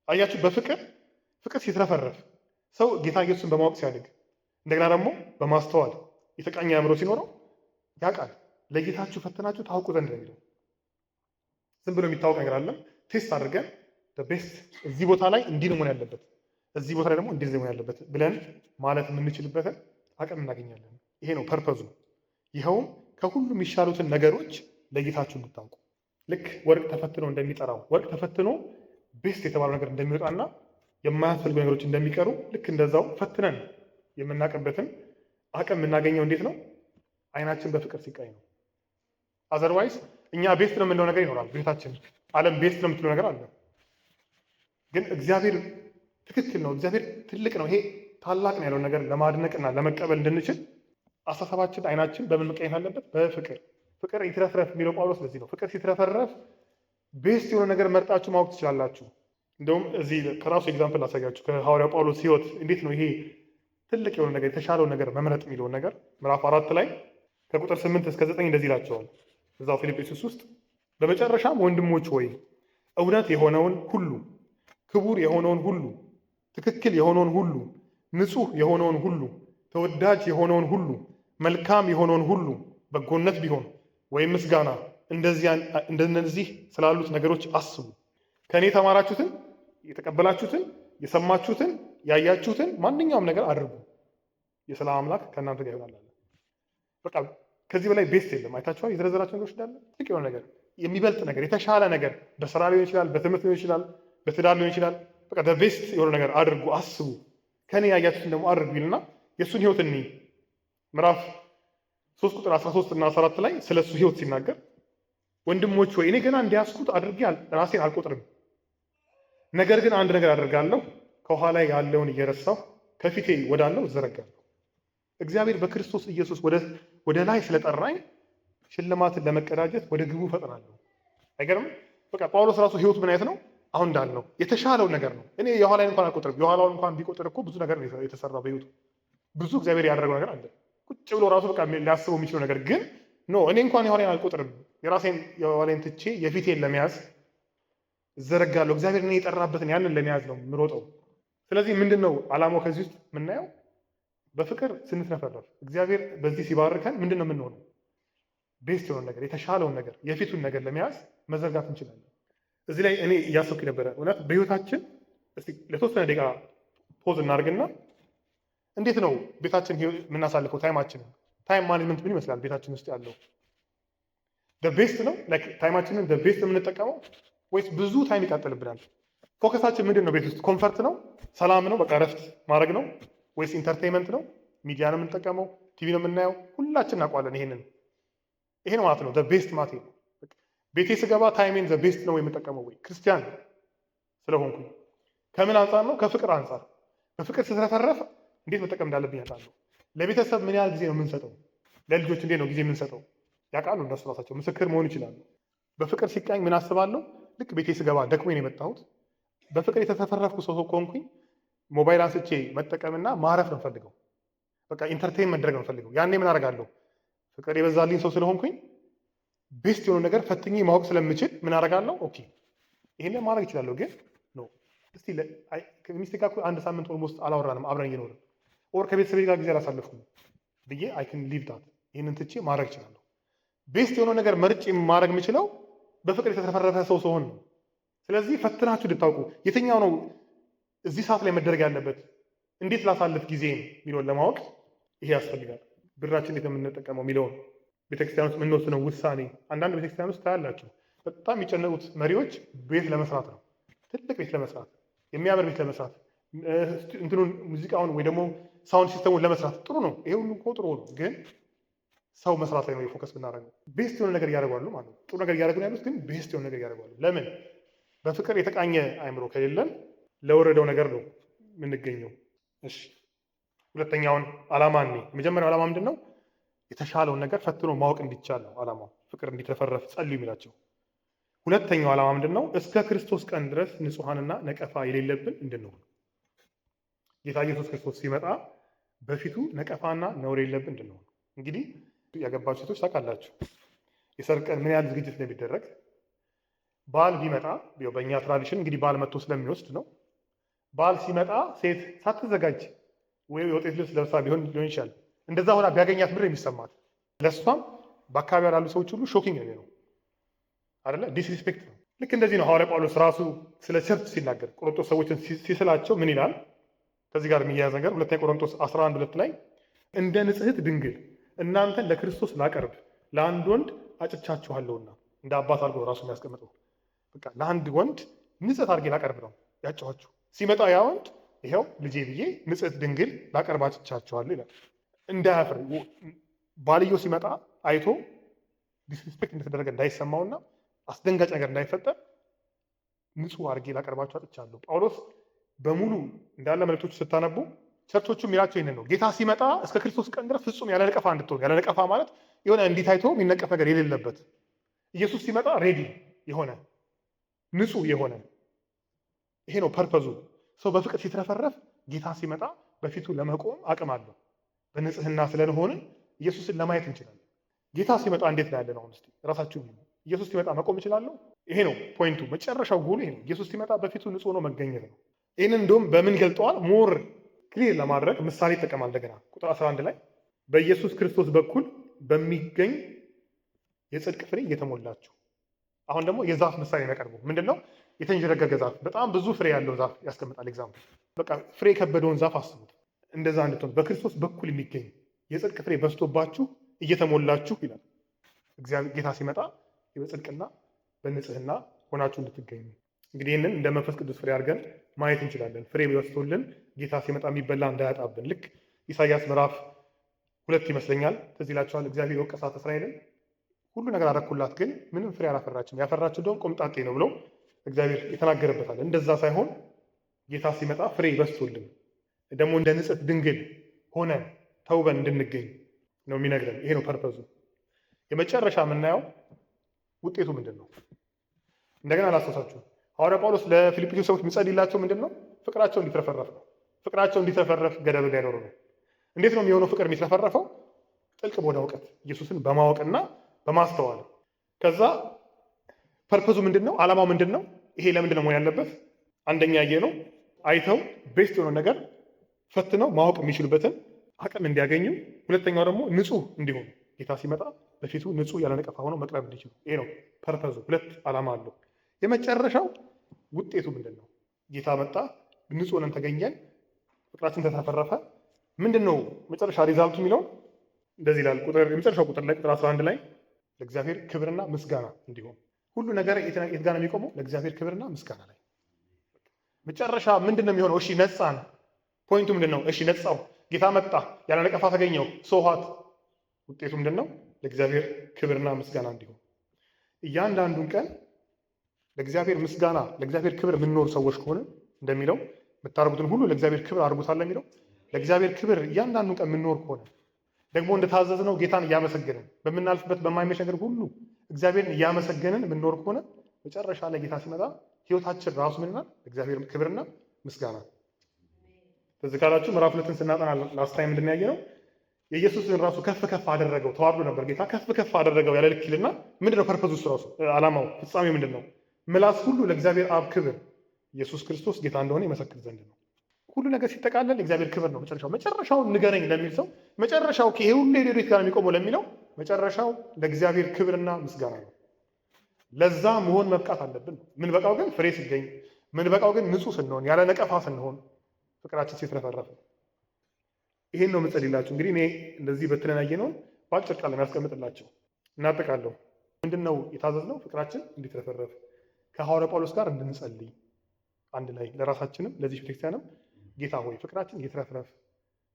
አያችሁ፣ በፍቅር ፍቅር ሲትረፈረፍ፣ ሰው ጌታ ኢየሱስን በማወቅ ሲያድግ፣ እንደገና ደግሞ በማስተዋል የተቃኘ አእምሮ ሲኖረው ያውቃል። ለይታችሁ ፈትናችሁ ታውቁ ዘንድ ነው የሚለው። ዝም ብሎ የሚታወቅ ነገር አለም። Test አድርገን best እዚህ ቦታ ላይ እንዲህ ነው መሆን ያለበት፣ እዚህ ቦታ ላይ ደግሞ እንዲህ ነው መሆን ያለበት ብለን ማለት የምንችልበትን አቅም እናገኛለን። ይሄ ነው purpose ኡ። ይኸውም ከሁሉ የሚሻሉትን ነገሮች ለይታችሁ እንድታውቁ፣ ልክ ወርቅ ተፈትኖ እንደሚጠራው፣ ወርቅ ተፈትኖ best የተባለው ነገር እንደሚወጣና የማያስፈልጉ ነገሮች እንደሚቀሩ፣ ልክ እንደዛው ፈትነን የምናውቅበትን አቅም የምናገኘው እንዴት ነው? አይናችን በፍቅር ሲቃኝ ነው። Otherwise እኛ best ነው የምንለው ነገር ይኖራል። ቤታችን ዓለም best ነው የምትለው ነገር አለ። ግን እግዚአብሔር ትክክል ነው፣ እግዚአብሔር ትልቅ ነው፣ ይሄ ታላቅ ነው ያለውን ነገር ለማድነቅና ለመቀበል እንድንችል አስተሳሰባችን፣ አይናችን በምን መቃኘት አለበት? በፍቅር። ፍቅር ይትረፍረፍ የሚለው ጳውሎስ ለዚህ ነው። ፍቅር ሲትረፈረፍ best የሆነ ነገር መርጣችሁ ማወቅ ትችላላችሁ። እንደውም እዚህ ከራሱ example ላሳያችሁ፣ ከሐዋርያው ጳውሎስ ሕይወት እንዴት ነው ይሄ ትልቅ የሆነ ነገር፣ የተሻለው ነገር መምረጥ የሚለውን ነገር። ምዕራፍ 4 ላይ ከቁጥር 8 እስከ 9 እንደዚህ ይላቸዋል። እዛው ፊልጵስዩስ ውስጥ፣ በመጨረሻም ወንድሞች ሆይ፣ እውነት የሆነውን ሁሉ፣ ክቡር የሆነውን ሁሉ፣ ትክክል የሆነውን ሁሉ፣ ንጹሕ የሆነውን ሁሉ፣ ተወዳጅ የሆነውን ሁሉ፣ መልካም የሆነውን ሁሉ፣ በጎነት ቢሆን ወይም ምስጋና፣ እንደነዚህ ስላሉት ነገሮች አስቡ። ከእኔ የተማራችሁትን፣ የተቀበላችሁትን፣ የሰማችሁትን፣ ያያችሁትን ማንኛውም ነገር አድርጉ። የሰላም አምላክ ከእናንተ ጋር ይሆናል አለ። በቃ ከዚህ በላይ best የለም። አይታችኋል። የዘረዘራቸው ነገሮች እንዳለ ትልቅ የሆነ ነገር፣ የሚበልጥ ነገር፣ የተሻለ ነገር በስራ ሊሆን ይችላል፣ በትምህርት ሊሆን ይችላል፣ በትዳር ሊሆን ይችላል። በቃ best የሆነ ነገር አድርጉ፣ አስቡ። ከኔ ያያችሁትን ደግሞ አድርጉ ይልና የእሱን ህይወት እኒ ምዕራፍ 3 ቁጥር 13 እና 14 ላይ ስለ እሱ ህይወት ሲናገር፣ ወንድሞች ሆይ፣ እኔ ገና እንደያዝኩት አድርጌ ራሴን አልቆጥርም። ነገር ግን አንድ ነገር አደርጋለሁ፣ ከኋላ ያለውን እየረሳሁ ከፊቴ ወዳለው እዘረጋለሁ። እግዚአብሔር በክርስቶስ ኢየሱስ ወደ ላይ ስለጠራኝ ሽልማትን ለመቀዳጀት ወደ ግቡ ፈጥናለሁ። አይገርምም? በቃ ጳውሎስ ራሱ ህይወቱ ምን አይነት ነው? አሁን እንዳልነው የተሻለው ነገር ነው። እኔ የኋላዬን እንኳን አልቆጥርም። የኋላውን እንኳን ቢቆጥር እኮ ብዙ ነገር ነው የተሰራው በህይወቱ፣ ብዙ እግዚአብሔር ያደረገው ነገር አለ። ቁጭ ብሎ ራሱ በቃ ሊያስበው የሚችለው ነገር ግን no፣ እኔ እንኳን የኋላዬን አልቆጥርም። የራሴን የኋላዬን ትቼ የፊቴን ለመያዝ እዘረጋለሁ። እግዚአብሔር እኔ የጠራበትን ያንን ለመያዝ ነው የምሮጠው። ስለዚህ ምንድን ነው ዓላማው ከዚህ ውስጥ የምናየው? በፍቅር ስንትረፈረፍ፣ እግዚአብሔር በዚህ ሲባርከን ምንድን ነው የምንሆነው? Best የሆነ ነገር፣ የተሻለውን ነገር፣ የፊቱን ነገር ለመያዝ መዘርጋት እንችላለን። እዚህ ላይ እኔ እያሰብኩ ነበረ። እውነት በህይወታችን እስቲ ለተወሰነ ደቂቃ pause እናድርግና እንዴት ነው ቤታችን የምናሳልፈው time ኣችንን? Time management ምን ይመስላል? ቤታችን ውስጥ ያለው best ነው? Time ኣችንን best የምንጠቀመው ወይስ ብዙ time ይቃጠልብናል? Focus ኣችን ምንድን ነው? ቤት ውስጥ comfort ነው? ሰላም ነው? በቃ እረፍት ማድረግ ነው ወይስ entertainment ነው? ሚዲያ ነው የምንጠቀመው? ቲቪ ነው የምናየው? ሁላችን እናውቀዋለን። ይሄንን ይሄ ነው ማለት ነው best ማለት ነው። ቤቴ ስገባ time ኤን the best ነው የምጠቀመው ወይ? ክርስቲያን ስለሆንኩኝ ከምን አንጻር ነው? ከፍቅር አንጻር። በፍቅር ስትረፈረፍ እንዴት መጠቀም እንዳለብኝ ያውቃለሁ። ለቤተሰብ ምን ያህል ጊዜ ነው የምንሰጠው? ለልጆች እንዴት ነው ጊዜ የምንሰጠው? ያውቃሉ፣ እነሱ ራሳቸው ምስክር መሆን ይችላሉ። በፍቅር ሲቃኝ ምን አስባለሁ? ልክ ቤቴ ስገባ ደክሞኝ ነው የመጣሁት። በፍቅር የተትረፈረፍኩ ሰው ከሆንኩኝ ሞባይል አንስቼ መጠቀምና ማረፍ ነው የምፈልገው። በቃ entertain መደረግ ነው የምፈልገው። ያኔ ምን አደርጋለሁ? ፍቅር የበዛልኝ ሰው ስለሆንኩኝ best የሆነ ነገር ፈትኜ ማወቅ ስለምችል ምን አደርጋለሁ? Okay፣ ይሄንን ማድረግ እችላለሁ፣ ግን no፣ እስቲ ከሚስቴ ጋር እኮ አንድ ሳምንት almost አላወራንም አብረን እየኖርን፣ or ከቤተሰቤ ጋር ጊዜ አላሳለፍኩም ብዬ I can leave that፣ ይህንን ትቼ ማድረግ እችላለሁ። Best የሆነ ነገር መርጬ ማድረግ የምችለው በፍቅር የተትረፈረፈ ሰው ስሆን ነው። ስለዚህ ፈትናችሁ እንድታውቁ የትኛው ነው እዚህ ሰዓት ላይ መደረግ ያለበት፣ እንዴት ላሳልፍ ጊዜን የሚለውን ለማወቅ ይሄ ያስፈልጋል። ብራችን እንዴት ነው የምንጠቀመው የሚለውን፣ ቤተክርስቲያን ውስጥ የምንወስነው ውሳኔ፣ አንዳንድ ቤተክርስቲያን ውስጥ ታያላችሁ፣ በጣም የሚጨነቁት መሪዎች ቤት ለመስራት ነው። ትልቅ ቤት ለመስራት፣ የሚያምር ቤት ለመስራት፣ እንትኑን ሙዚቃውን ወይ ደግሞ sound system ኡን ለመስራት ጥሩ ነው። ይሄ ሁሉ እኮ ጥሩ ነው፣ ግን ሰው መስራት ላይ ነው focus ብናደርገው። Best የሆነ ነገር እያደረጓሉ ማለት ነው። ጥሩ ነገር እያደረጉ ነው ያሉት፣ ግን best የሆነ ነገር እያደረጓሉ። ለምን? በፍቅር የተቃኘ አይምሮ ከሌለን ለወረደው ነገር ነው የምንገኘው። እሺ፣ ሁለተኛውን ዓላማ እኔ የመጀመሪያው ዓላማ ምንድን ነው? የተሻለውን ነገር ፈትኖ ማወቅ እንዲቻል ነው ዓላማው። ፍቅር እንዲትረፈረፍ ጸልዩ የሚላቸው። ሁለተኛው ዓላማ ምንድን ነው? እስከ ክርስቶስ ቀን ድረስ ንጹሐንና ነቀፋ የሌለብን እንድንሆን። ጌታ ኢየሱስ ክርስቶስ ሲመጣ በፊቱ ነቀፋና ነውር የሌለብን እንድንሆን። እንግዲህ ያገባችሁ ሴቶች ታውቃላችሁ የሰርግ ቀን ምን ያህል ዝግጅት እንደሚደረግ። ባል ቢመጣ፣ በእኛ tradition እንግዲህ ባል መጥቶ ስለሚወስድ ነው። ባል ሲመጣ ሴት ሳትዘጋጅ ወይ የውጤት ልብስ ለብሳ ሊሆን ይችላል። እንደዛ ሆና ቢያገኛት ምንድን ነው የሚሰማት? ለእሷም በአካባቢዋ ላሉ ሰዎች ሁሉ shocking ነው አይደለ? Disrespect ነው። ልክ እንደዚህ ነው ሐዋርያ ጳውሎስ ራሱ ስለ church ሲናገር ቆሮንቶስ ሰዎችን ሲስላቸው ምን ይላል? ከዚህ ጋር የሚያያዝ ነገር ሁለተኛ ቆሮንቶስ 11:2 ላይ እንደ ንጽሕት ድንግል እናንተን ለክርስቶስ ላቀርብ ለአንድ ወንድ አጭቻችኋለሁና። እንደ አባት አድርጎ ራሱ የሚያስቀምጠው፣ በቃ ለአንድ ወንድ ንጽሕት አድርጌ ላቀርብ ነው ያጨኋችሁ። ሲመጣ ያ ወንድ ይኸው ልጄ ብዬ ንጽሕት ድንግል ላቀርብ አጭቻችኋለሁ ይላል። እንዳያፍር፣ ባልየው ሲመጣ አይቶ disrespect እንደተደረገ እንዳይሰማውና አስደንጋጭ ነገር እንዳይፈጠር ንጹህ አድርጌ ላቀርባችሁ አጭቻለሁ። ጳውሎስ በሙሉ እንዳለ መልእክቶቹ ስታነቡ church ኦቹ የሚላቸው ይህንን ነው። ጌታ ሲመጣ እስከ ክርስቶስ ቀን ድረስ ፍጹም ያለ ነቀፋ እንድትሆኑ። ያለ ነቀፋ ማለት የሆነ እንዲህ ታይቶ የሚነቀፍ ነገር የሌለበት፣ ኢየሱስ ሲመጣ ready የሆነ፣ ንጹህ የሆነ። ይሄ ነው purpose ኡ። ሰው በፍቅር ሲትረፈረፍ ጌታ ሲመጣ በፊቱ ለመቆም አቅም አለው። በንጽህና ስለሆንን ኢየሱስን ለማየት እንችላለን። ጌታ ሲመጣ እንዴት ነው ያለነው? አሁን እስቲ ራሳችሁ፣ ኢየሱስ ሲመጣ መቆም እችላለሁ? ይሄ ነው point ኡ። መጨረሻው ጎሉ ይሄ ነው። ኢየሱስ ሲመጣ በፊቱ ንጹህ ሆኖ መገኘት ነው። ይህንን እንደውም በምን ገልጠዋል? More clear ለማድረግ ምሳሌ ይጠቀማል። እንደገና ቁጥር 11 ላይ በኢየሱስ ክርስቶስ በኩል በሚገኝ የጽድቅ ፍሬ እየተሞላችሁ። አሁን ደግሞ የዛፍ ምሳሌ የሚያቀርበው ምንድን ነው? የተንዠረገገ ዛፍ፣ በጣም ብዙ ፍሬ ያለው ዛፍ ያስቀምጣል። Example፣ በቃ ፍሬ የከበደውን ዛፍ አስቡት። እንደዛ እንድትሆን በክርስቶስ በኩል የሚገኝ የጽድቅ ፍሬ በዝቶባችሁ እየተሞላችሁ ይላል። እግዚአብሔር ጌታ ሲመጣ በጽድቅና በንጽህና ሆናችሁ እንድትገኙ። እንግዲህ ይህንን እንደ መንፈስ ቅዱስ ፍሬ አድርገን ማየት እንችላለን። ፍሬ በዝቶልን ጌታ ሲመጣ የሚበላ እንዳያጣብን። ልክ ኢሳያስ ምዕራፍ 2 ይመስለኛል፣ ትዝ ይላችኋል። እግዚአብሔር የወቀሳት እስራኤልን፣ ሁሉ ነገር አረኩላት ግን ምንም ፍሬ አላፈራችም፣ ያፈራችው እንደውም ቆምጣጤ ነው ብሎ እግዚአብሔር የተናገረበታል። እንደዛ ሳይሆን ጌታ ሲመጣ ፍሬ በዝቶልን ደግሞ እንደ ንጽሕት ድንግል ሆነን ተውበን እንድንገኝ ነው የሚነግረን። ይሄ ነው purpose ኡ። የመጨረሻ የምናየው ውጤቱ ምንድን ነው? እንደገና አላስታውሳችሁ። ሐዋርያ ጳውሎስ ለፊልጵስዩስ ሰዎች የሚጸልይላቸው ምንድን ነው? ፍቅራቸው እንዲትረፈረፍ ነው። ፍቅራቸው እንዲትረፈረፍ፣ ገደብ እንዳይኖረው ነው። እንዴት ነው የሚሆነው ፍቅር የሚትረፈረፈው? ጥልቅ በሆነ እውቀት፣ ኢየሱስን በማወቅና በማስተዋል። ከዛ purpose ኡ ምንድን ነው? ዓላማው ምንድን ነው? ይሄ ለምንድን ነው መሆን ያለበት? አንደኛ ያየ ነው አይተው best የሆነ ነገር ፈትነው ማወቅ የሚችሉበትን አቅም እንዲያገኙ፣ ሁለተኛው ደግሞ ንጹህ እንዲሆኑ፣ ጌታ ሲመጣ በፊቱ ንጹህ ያለ ነቀፋ ሆነው መቅረብ እንዲችሉ። ይሄ ነው purpose ኡ። ሁለት ዓላማ አለው። የመጨረሻው ውጤቱ ምንድን ነው? ጌታ መጣ፣ ንጹህ ሆነን ተገኘን፣ ፍቅራችን ተትረፈረፈ። ምንድን ነው መጨረሻ result ኡ የሚለውን እንደዚህ ይላል። ቁጥር የመጨረሻው ቁጥር ላይ፣ ቁጥር 11 ላይ ለእግዚአብሔር ክብርና ምስጋና እንዲሆን። ሁሉ ነገር የት ጋር ነው የሚቆመው? ለእግዚአብሔር ክብርና ምስጋና ላይ። መጨረሻ ምንድን ነው የሚሆነው? እሺ ነጻን። Point ኡ ምንድን ነው? እሺ ነጻው፣ ጌታ መጣ፣ ያለ ነቀፋ ተገኘው። So what? ውጤቱ ምንድን ነው? ለእግዚአብሔር ክብርና ምስጋና እንዲሆን። እያንዳንዱን ቀን ለእግዚአብሔር ምስጋና፣ ለእግዚአብሔር ክብር የምንኖር ሰዎች ከሆነ፣ እንደሚለው የምታደርጉትን ሁሉ ለእግዚአብሔር ክብር አድርጉታል የሚለው፣ ለእግዚአብሔር ክብር እያንዳንዱን ቀን የምንኖር ከሆነ፣ ደግሞ እንደታዘዝነው ጌታን እያመሰገንን በምናልፍበት በማይመች ነገር ሁሉ እግዚአብሔርን እያመሰገንን የምንኖር ከሆነ መጨረሻ ላይ ጌታ ሲመጣ ህይወታችን ራሱ ምን ይሆናል? ለእግዚአብሔር ክብርና ምስጋና። ትዝ ካላችሁ ምዕራፍ 2ን ስናጠና last time ምንድን ያየነው? የኢየሱስን ራሱ ከፍ ከፍ አደረገው። ተዋርዶ ነበር ጌታ፣ ከፍ ከፍ አደረገው ያለ ልክ ይልና ምንድን ነው purpose ኡ? እሱ ራሱ ዓላማው ፍጻሜው ምንድን ነው? ምላስ ሁሉ ለእግዚአብሔር አብ ክብር ኢየሱስ ክርስቶስ ጌታ እንደሆነ ይመሰክር ዘንድ ነው። ሁሉ ነገር ሲጠቃለል የእግዚአብሔር ክብር ነው መጨረሻው። መጨረሻውን ንገረኝ ለሚል ሰው፣ መጨረሻው ይሄ ሁሉ ሄዶ የት ጋር የሚቆመው ለሚለው፣ መጨረሻው ለእግዚአብሔር ክብርና ምስጋና ነው። ለዛ መሆን መብቃት አለብን። ምን በቃው ግን ፍሬ ሲገኝ፣ ምን በቃው ግን ንጹህ ስንሆን፣ ያለ ነቀፋ ስንሆን፣ ፍቅራችን ሲትረፈረፍ። ይሄን ነው የምጸልይላችሁ። እንግዲህ እኔ እንደዚህ በትነን ያየነውን በአጭር ቃል የሚያስቀምጥላቸው እናጠቃለሁ። ምንድን ነው የታዘዝነው? ፍቅራችን እንዲትረፈረፍ ከሐዋርያ ጳውሎስ ጋር እንድንጸልይ። አንድ ላይ ለራሳችንም ለዚህ ቤተክርስቲያንም ጌታ ሆይ ፍቅራችን ይትረፍረፍ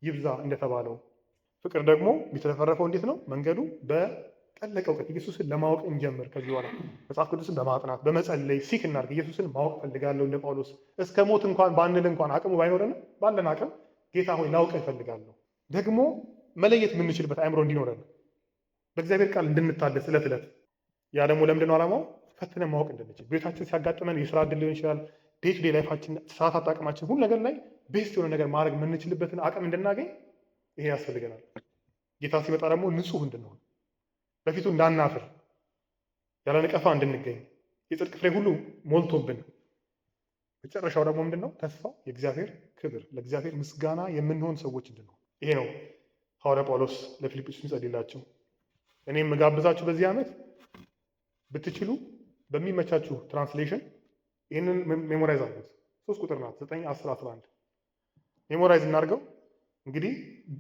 ይብዛ እንደተባለው ፍቅር ደግሞ የሚትረፈረፈው እንዴት ነው? መንገዱ በጠለቀ እውቀት ኢየሱስን ለማወቅ እንጀምር። ከዚህ በኋላ መጽሐፍ ቅዱስን በማጥናት በመጸለይ seek እናድርግ። ኢየሱስን ማወቅ ፈልጋለሁ እንደ ጳውሎስ እስከ ሞት እንኳን ባንል እንኳን አቅሙ ባይኖረንም ባለን አቅም ጌታ ሆይ ላውቅህ እፈልጋለሁ። ደግሞ መለየት የምንችልበት አእምሮ እንዲኖረን በእግዚአብሔር ቃል እንድንታደስ ዕለት ዕለት። ያ ደግሞ ለምንድን ነው ዓላማው? ፈትነን ማወቅ እንድንችል ቤታችን ሲያጋጥመን የስራ እድል ሊሆን ይችላል። Day to day life ኣችን፣ ሰዓት አጠቃቀማችን፣ ሁሉ ነገር ላይ best የሆነ ነገር ማድረግ የምንችልበትን አቅም እንድናገኝ ይሄ ያስፈልገናል። ጌታ ሲመጣ ደግሞ ንጹህ እንድንሆን፣ በፊቱ እንዳናፍር፣ ያለ ነቀፋ እንድንገኝ፣ የጽድቅ ፍሬ ሁሉ ሞልቶብን፣ መጨረሻው ደግሞ ምንድን ነው? ተስፋው የእግዚአብሔር ክብር፣ ለእግዚአብሔር ምስጋና የምንሆን ሰዎች እንድንሆን። ይሄ ነው ሐዋርያ ጳውሎስ ለፊልጵስዩስ የሚጸልይላቸው። እኔም የምጋብዛችሁ በዚህ ዓመት ብትችሉ በሚመቻችሁ translation ይህንን memorize አድርጉት። ሶስት ቁጥር ናት፣ 9፣ 10፣ 11። Memorize እናድርገው። እንግዲህ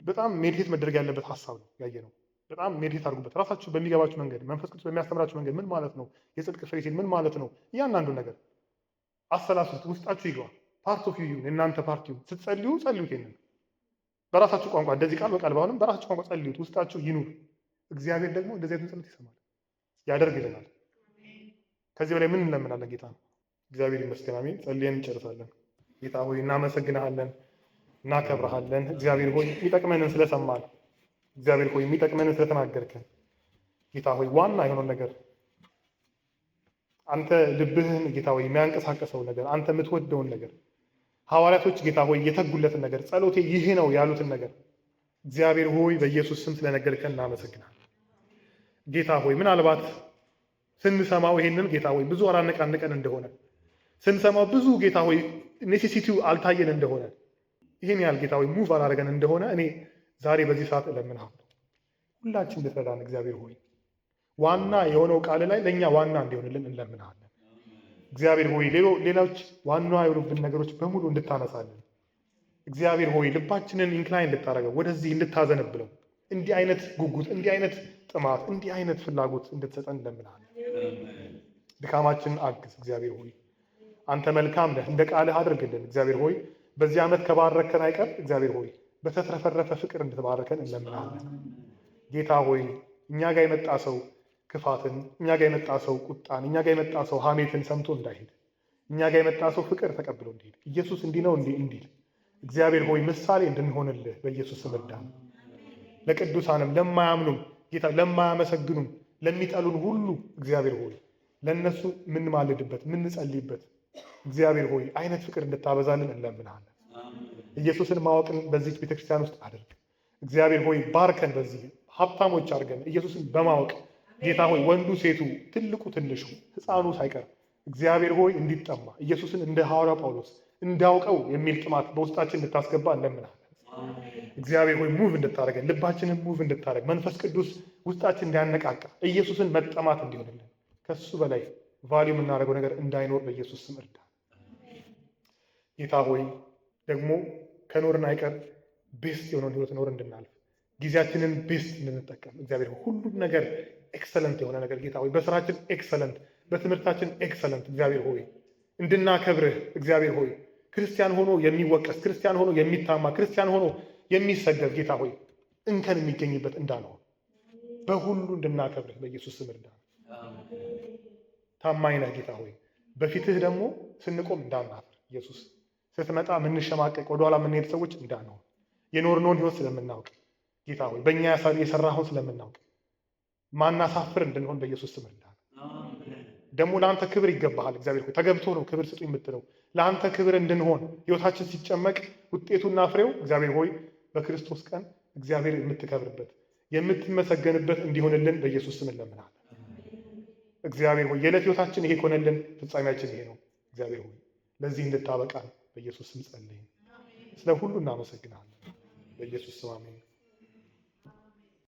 በጣም meditate መደረግ ያለበት ሀሳብ ነው ያየነው። በጣም meditate አድርጉበት። ራሳችሁ በሚገባችሁ መንገድ፣ መንፈስ ቅዱስ በሚያስተምራችሁ መንገድ ምን ማለት ነው? የጽድቅ ፍሬ ሲል ምን ማለት ነው? እያንዳንዱን ነገር አሰላስሉት፣ ውስጣችሁ ይግባ። Part of you ይሁን፣ የእናንተ part ይሁን። ስትጸልዩ ጸልዩት። ይሄንን በራሳችሁ ቋንቋ እንደዚህ ቃል በቃል ባይሆንም በራሳችሁ ቋንቋ ጸልዩት፣ ውስጣችሁ ይኑር። እግዚአብሔር ደግሞ እንደዚህ አይነት ጸሎት ይሰማል፣ ያደርግልናል። ከዚህ በላይ ምን እንለምናለን? ጌታ ነው። እግዚአብሔር ይመስገን። አሜን። ጸልየን እንጨርሳለን። ጌታ ሆይ እናመሰግንሃለን፣ እናከብረሃለን። እግዚአብሔር ሆይ የሚጠቅመንን ስለሰማን፣ እግዚአብሔር ሆይ የሚጠቅመንን ስለተናገርከን፣ ጌታ ሆይ ዋና የሆነውን ነገር፣ አንተ ልብህን ጌታ ሆይ የሚያንቀሳቀሰው ነገር፣ አንተ የምትወደውን ነገር፣ ሐዋርያቶች ጌታ ሆይ የተጉለትን ነገር፣ ጸሎቴ ይህ ነው ያሉትን ነገር እግዚአብሔር ሆይ በኢየሱስ ስም ስለነገርከን እናመሰግናለን። ጌታ ሆይ ምናልባት ስንሰማው ይሄንን ጌታ ሆይ ብዙ አላነቃንቀን እንደሆነ፣ ስንሰማው ብዙ ጌታ ሆይ necessity ው አልታየን እንደሆነ፣ ይህን ያህል ጌታ ሆይ move አላደረገን እንደሆነ እኔ ዛሬ በዚህ ሰዓት እለምንሃለሁ። ሁላችን እንድትረዳን እግዚአብሔር ሆይ ዋና የሆነው ቃል ላይ ለእኛ ዋና እንዲሆንልን እንለምንሃለን። እግዚአብሔር ሆይ ሌሎች ዋና የሆኑብን ነገሮች በሙሉ እንድታነሳልን፣ እግዚአብሔር ሆይ ልባችንን incline እንድታደርገው፣ ወደዚህ እንድታዘነብለው፣ እንዲህ አይነት ጉጉት፣ እንዲህ አይነት ጥማት፣ እንዲህ አይነት ፍላጎት እንድትሰጠን እንለምንሃለን። ድካማችንን አግዝ እግዚአብሔር ሆይ፣ አንተ መልካም ነህ፣ እንደ ቃልህ አድርግልን። እግዚአብሔር ሆይ በዚህ ዓመት ከባረከን አይቀር እግዚአብሔር ሆይ በተትረፈረፈ ፍቅር እንድትባረከን እንለምናለን። ጌታ ሆይ እኛ ጋር የመጣ ሰው ክፋትን፣ እኛ ጋር የመጣ ሰው ቁጣን፣ እኛ ጋር የመጣ ሰው ሐሜትን ሰምቶ እንዳይሄድ፣ እኛ ጋር የመጣ ሰው ፍቅር ተቀብሎ እንዲሄድ፣ ኢየሱስ እንዲህ ነው እንዲህ እንዲል እግዚአብሔር ሆይ ምሳሌ እንድንሆንልህ በኢየሱስ ስም እርዳን። ለቅዱሳንም ለማያምኑም ጌታ ለማያመሰግኑም ለሚጠሉን ሁሉ እግዚአብሔር ሆይ ለእነሱ የምንማልድበት፣ የምንጸልይበት እግዚአብሔር ሆይ አይነት ፍቅር እንድታበዛልን እንለምንሃለን። ኢየሱስን ማወቅን በዚች ቤተክርስቲያን ውስጥ አድርግ። እግዚአብሔር ሆይ ባርከን፣ በዚህ ሀብታሞች አድርገን ኢየሱስን በማወቅ ጌታ ሆይ ወንዱ፣ ሴቱ፣ ትልቁ፣ ትንሹ፣ ሕፃኑ ሳይቀር እግዚአብሔር ሆይ እንዲጠማ፣ ኢየሱስን እንደ ሐዋርያው ጳውሎስ እንዳውቀው የሚል ጥማት በውስጣችን እንድታስገባ እንለምናለን። እግዚአብሔር ሆይ move እንድታደርገን፣ ልባችንን move እንድታደርግ፣ መንፈስ ቅዱስ ውስጣችን እንዲያነቃቃ፣ ኢየሱስን መጠማት እንዲሆንልን፣ ከሱ በላይ value የምናደርገው ነገር እንዳይኖር በኢየሱስ ስም እርዳ። ጌታ ሆይ ደግሞ ከኖርን አይቀር best የሆነውን ህይወት ኖር እንድናልፍ፣ ጊዜያችንን best እንድንጠቀም፣ እግዚአብሔር ሆይ ሁሉም ነገር excellent የሆነ ነገር ጌታ ሆይ በስራችን excellent፣ በትምህርታችን excellent፣ እግዚአብሔር ሆይ እንድናከብርህ፣ እግዚአብሔር ሆይ ክርስቲያን ሆኖ የሚወቀስ፣ ክርስቲያን ሆኖ የሚታማ፣ ክርስቲያን ሆኖ የሚሰደብ፣ ጌታ ሆይ እንከን የሚገኝበት እንዳንሆን በሁሉ እንድናከብርህ በኢየሱስ ስም እርዳን። ታማኝ ነህ ጌታ ሆይ። በፊትህ ደግሞ ስንቆም እንዳናፍር፣ ኢየሱስ ስትመጣ የምንሸማቀቅ፣ ወደኋላ የምንሄድ ሰዎች እንዳንሆን፣ የኖርነውን ህይወት ስለምናውቅ ጌታ ሆይ በእኛ የሰራኸውን ስለምናውቅ ማናሳፍር እንድንሆን በኢየሱስ ስም እርዳን። ደግሞ ለአንተ ክብር ይገባሃል። እግዚአብሔር ሆይ ተገብቶ ነው ክብር ስጡ የምትለው። ለአንተ ክብር እንድንሆን ህይወታችን ሲጨመቅ ውጤቱና ፍሬው እግዚአብሔር ሆይ በክርስቶስ ቀን እግዚአብሔር የምትከብርበት፣ የምትመሰገንበት እንዲሆንልን በኢየሱስ ስም እንለምናለን። እግዚአብሔር ሆይ የዕለት ህይወታችን ይሄ ከሆነልን ፍጻሜያችን ይሄ ነው። እግዚአብሔር ሆይ ለዚህ እንድታበቃን በኢየሱስ ስም ጸልይን። ስለ ሁሉ እናመሰግናለን። በኢየሱስ ስም አሜን።